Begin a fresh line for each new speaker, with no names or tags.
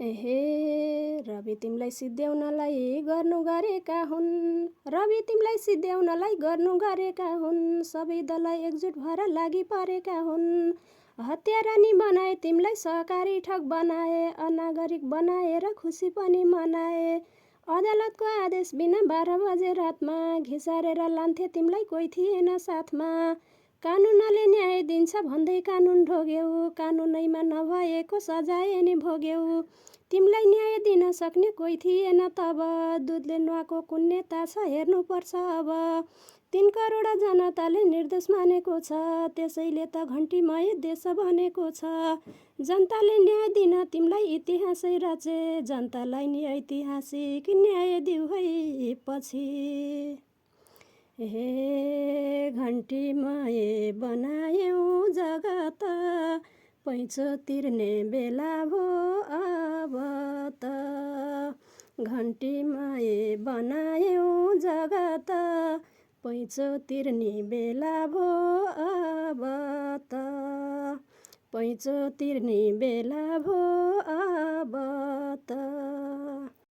एहे रवि तिमीलाई सिध्याउनलाई गर्नु गरेका हुन्। रवि तिमीलाई सिध्याउनलाई गर्नु गरेका हुन्। सबै दललाई एकजुट भएर लागि परेका हुन्। हत्यारानी बनाए तिमीलाई सहकारी ठग बनाए। अनागरिक बनाएर खुसी पनि मनाए। अदालतको आदेश बिना 12 बजे रातमा घिसारेर लान्थे तिमीलाई कोही थिएन साथमा। कानुनले न्याय दिन्छ भन्दै कानुन ढोग्यौ। कानुनैमा नभएको सजाय नि भोग्यौ। तिमीलाई न्याय दिन सक्ने कोही थिएन तब। दुधले नुहाएको कुन नेता छ हेर्नुपर्छ अब। 3 करोड जनताले निर्दोष मानेको छ। त्यसैले त घन्टीमय देश बनेको छ। जनताले न्याय दिन तिमीलाई इतिहासै रचे। जनतालाई नि ऐतिहासिक न्याय दिउ है पछि। हे घन्टीमय बनायौ जगत, पैँचो तिर्ने बेला भो अब त। घन्टीमय बनायौ जगत, पैँचो तिर्ने बेला भो अब त। पैँचो तिर्ने बेला भो अब त।